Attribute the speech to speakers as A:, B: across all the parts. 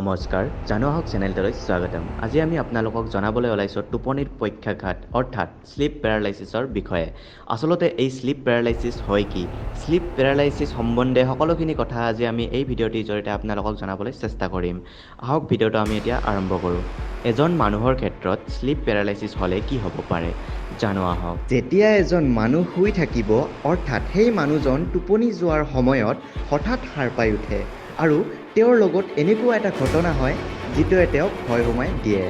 A: নমস্কাৰ, জানো আহক চেনেলটোলৈ স্বাগতম। আজি আমি আপোনালোকক জনাবলৈ ওলাইছোঁ টোপনিৰ পক্ষাঘাত অৰ্থাৎ শ্লিপ পেৰালাইচিছৰ বিষয়ে। আচলতে এই শ্লিপ পেৰালাইচিছ হয় কি, শ্লিপ পেৰালাইচিছ সম্বন্ধে সকলোখিনি কথা আজি আমি এই ভিডিঅ'টিৰ জৰিয়তে আপোনালোকক জনাবলৈ চেষ্টা কৰিম। আহক, ভিডিঅ'টো আমি এতিয়া আৰম্ভ কৰোঁ। এজন মানুহৰ ক্ষেত্ৰত শ্লিপ পেৰালাইচিছ হ'লে কি হ'ব পাৰে, জানো আহক। যেতিয়া এজন মানুহ শুই থাকিব, অৰ্থাৎ সেই মানুহজন টোপনি যোৱাৰ সময়ত হঠাৎ সাৰ পাই উঠে আৰু তেওঁৰ লগত এনেকুৱা এটা ঘটনা হয় যিটোৱে তেওঁক ভয় সোমাই দিয়ে।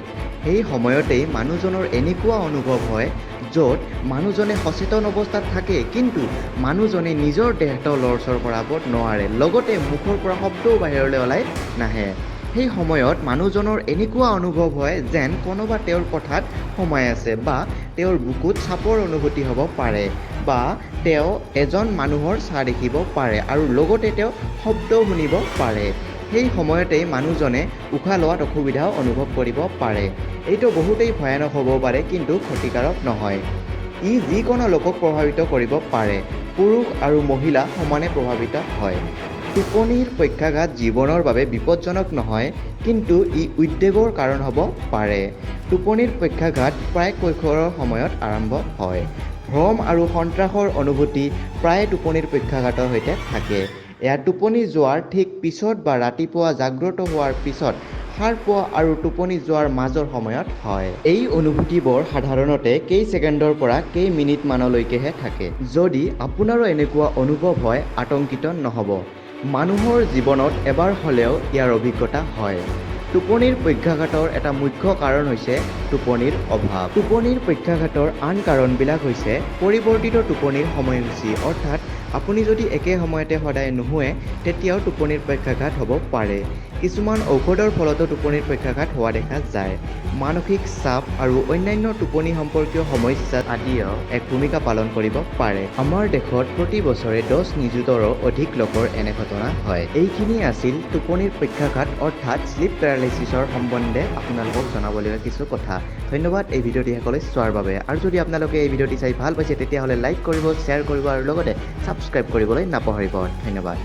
A: সেই সময়তেই মানুহজনৰ এনেকুৱা অনুভৱ হয় য'ত মানুহজনে সচেতন অৱস্থাত থাকে, কিন্তু মানুহজনে নিজৰ দেহটো লৰচৰ কৰাব নোৱাৰে, লগতে মুখৰ পৰা শব্দও বাহিৰলৈ ওলাই নাহে। সেই সময়ত মানুহজনৰ এনেকুৱা অনুভৱ হয় যেন কোনোবা তেওঁৰ কোঠাত সোমাই আছে বা তেওঁৰ বুকুত চাপৰ অনুভূতি হ'ব পাৰে বা তেওঁ এজন মানুহৰ ছাঁ দেখিব পাৰে আৰু লগতে তেওঁ শব্দও শুনিব পাৰে। সেই সময়তেই মানুহজনে উশাহ লোৱাত অসুবিধাও অনুভৱ কৰিব পাৰে। এইটো বহুতেই ভয়ানক হ'ব পাৰে, কিন্তু ক্ষতিকাৰক নহয়। ই যিকোনো লোকক প্ৰভাৱিত কৰিব পাৰে। পুৰুষ আৰু মহিলা সমানে প্ৰভাৱিত হয়। টোপনিৰ পক্ষাঘাত জীৱনৰ বাবে বিপদজনক নহয়, কিন্তু ই উদ্বেগৰ কাৰণ হ'ব পাৰে। টোপনিৰ পক্ষাঘাত প্ৰায় কৈশোৰৰ সময়ত আৰম্ভ হয়। ভ্ৰম আৰু সন্ত্ৰাসৰ অনুভূতি প্ৰায়ে টোপনিৰ পক্ষাঘাতৰ সৈতে থাকে। এয়া টোপনি যোৱাৰ ঠিক পিছত বা ৰাতিপুৱা জাগ্ৰত হোৱাৰ পিছত সাৰ পোৱা আৰু টোপনি যোৱাৰ মাজৰ সময়ত হয়। এই অনুভূতিবোৰ সাধাৰণতে কেই ছেকেণ্ডৰ পৰা কেই মিনিটমানলৈকেহে থাকে। যদি আপোনাৰো এনেকুৱা অনুভৱ হয়, আতংকিত নহ'ব। মানুহৰ জীৱনত এবাৰ হ'লেও ইয়াৰ অভিজ্ঞতা হয়। টোপনিৰ পক্ষাঘাতৰ এটা মুখ্য কাৰণ হৈছে টোপনিৰ অভাৱ। টোপনিৰ পক্ষাঘাতৰ আন কাৰণবিলাক হৈছে পৰিৱৰ্তিত টোপনিৰ সময়সূচী, অৰ্থাৎ আপুনি যদি একে সময়তে সদায় নুশুৱে, তেতিয়াও টোপনিৰ পক্ষাঘাত হ'ব পাৰে। কিছুমান ঔষধৰ ফলতো টোপনিৰ পক্ষাঘাত হোৱা দেখা যায়। মানসিক চাপ আৰু অন্যান্য টোপনি সম্পৰ্কীয় সমস্যা আদিয়েও এক ভূমিকা পালন কৰিব পাৰে। আমাৰ দেশত প্ৰতি বছৰে 10 নিযুতৰো অধিক লোকৰ এনে ঘটনা হয়। এইখিনি আছিল টোপনিৰ পক্ষাঘাত অৰ্থাৎ শ্লিপ পেৰালাইচিছৰ সম্বন্ধে আপোনালোকক জনাবলগীয়া কিছু কথা। ধন্যবাদ এই ভিডিঅ'টি শেষলৈ চোৱাৰ বাবে। আৰু যদি আপোনালোকে এই ভিডিঅ'টি চাই ভাল পাইছে, তেতিয়াহ'লে লাইক কৰিব, শ্বেয়াৰ কৰিব আৰু লগতে ছাবস্ক্ৰাইব কৰিবলৈ নাপাহৰিব। ধন্যবাদ।